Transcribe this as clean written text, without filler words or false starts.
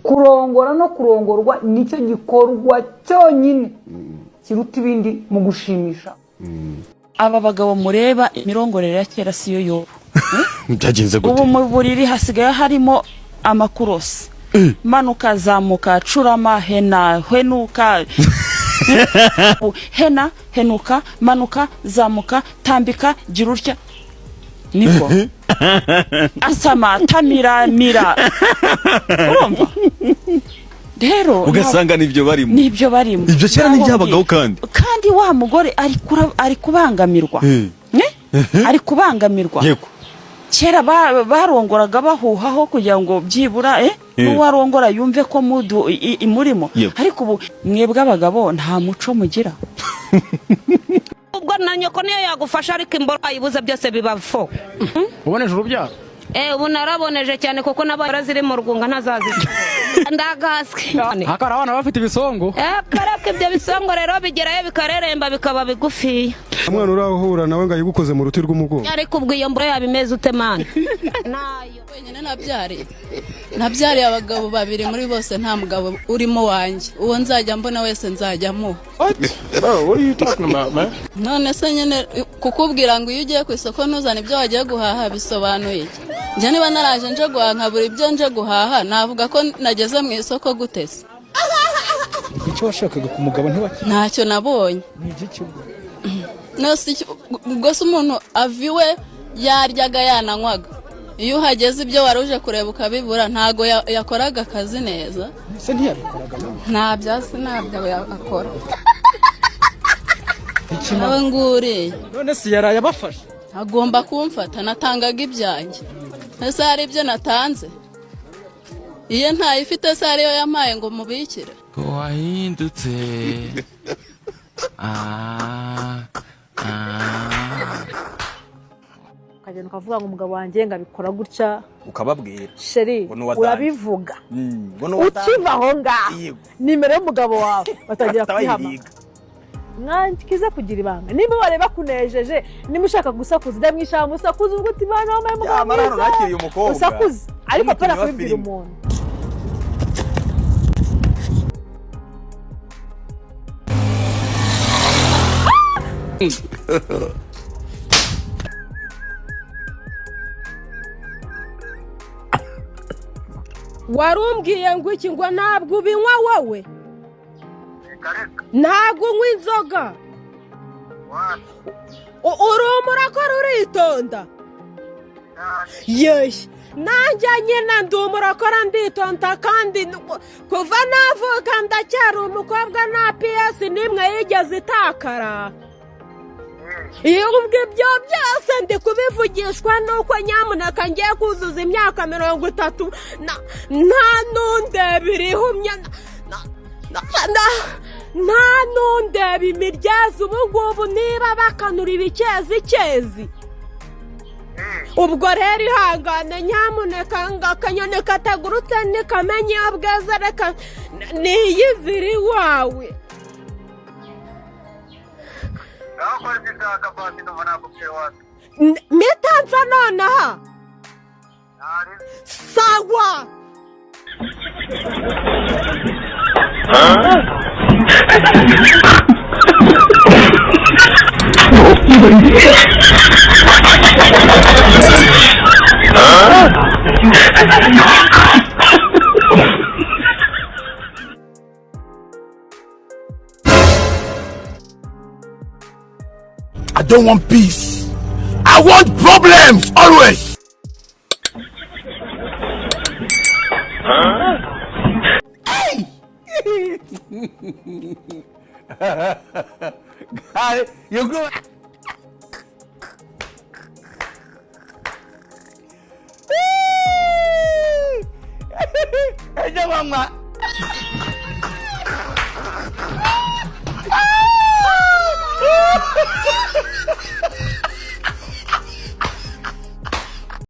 Kurongora no kurongorwa nicyo gikorwa cyonyine kiruta ibindi mu gushimisha. Aba bagabo mureba, imirongorere ya kera siyo y'ubu. Byagenze gute? Ubu mu buriri hasigaye harimo amakurosi: manuka, zamuka, curama, hena, henuka, hena, henuka, manuka, zamuka, tambika, gira utya, niko asama, tamira, mira. Urumva rero Ugasanga nibyo barimo. Nibyo barimo. Ibyo kera ntibyabagaho kandi. Kandi wa mugore ari kubangamirwa. Eh? Ari kubangamirwa. Kera barongoraga bahuhaho kugira ngo byibura n'uwarongora yumve ko mudu imurimo. Ariko ubu mwebwe abagabo nta muco mugira. Ubwo na nyoko niyo yagufasha, ariko imboro ayibuze byose biba fo. Uboneje urubyaro? Eh, ubu naraboneje cyane, kuko n'abara ziri mu rwunga ntazazica, ndagaswe. Hakaba abana bafite ibisongo. Eh, karaka ibyo bisongo rero bigerayo bikareremba bikaba bigufiya. Umwana urahura nawe ngo ayigukoze mu ruti rw'umugongo. Ariko ubwo iyo mboro yaba imeze ute, mana nayo? Wenyine nabyariye abagabo babiri, muri bose nta mugabo urimo wanjye. Uwo nzajya mbona wese nzajya amuha. None se nyine kukubwira ngo iyo ugiye ku isoko ntuzane ibyo wagiye guhaha bisobanuye iki? Njye niba naraje nje guhaha nkabura ibyo nje guhaha, navuga ko nageze mu isoko gute se? Icyo washakaga ku mugabo ntiwaki? Ntacyo nabonye. Ni igiki ubwo? Nose ubwo se umuntu ava iwe yaryaga yananywaga, iyo uhageze ibyo wari uje kureba ukabibura, ntago yakoraga akazi neza? Se ntiyabikoraga nawe? Nta byasi, ntabyo akora nawe nguriye. None se yaraye abafashe? Agomba kumfata, natangaga ibyanjye. Ese hari ibyo natanze? Iyo ntayifite se ariyo yampaye ngo mubikire? Wahindutse. Ah, ah. Ukagenda ukavuga ngo umugabo wanjye ngo abikora gutya. Ukababwira. Chéri. Ngo ni uwa danger. Urabivuga. Ngo ni uwa danger. Ukiva aho ngaho, nimero y'umugabo wawe batangira Bahita kuyihamagara. bayihiga. Mwangiza kugira ibanga. Nimba bareba kunejeje, niba ushaka gusakuza, ujya mu ishyamba usakuza, uvuga uti: "Bana wambaye umugabo Yamara hano mwiza." nakiriye umukobwa. Usakuze, ariko Umukinnyi apana wa kubibwira filime. umuntu. Warumbwiye ngo iki? Ngo ntabwo ubinywa wowe, ntabwo unywa inzoga. Uri umurakora, uritonda. Yeee, nanjye nyine ndi umurakora, nditonda. Kandi kuva navuka ndacyari umukobwa, nta piyesi n'imwe yigeze itakara. Iyo ubwo ibyo byose ndi kubivugishwa nuko nyamuneka ngiye kuzuza imyaka 30 nta n'undeba irihumye, nta n'undeba imiryezi. Ubu ngubu niba bakanura ibikezi kezi, ubwo rero ihangane nyamuneka, ngo akanyoni katagurutse ntikamenya iyo bweze. Reka niyizire iwawe. Mitansa nonaha, sawa. I don't want peace. I want problems always. Guy, you go. Ẹ jẹ́ wọn ma.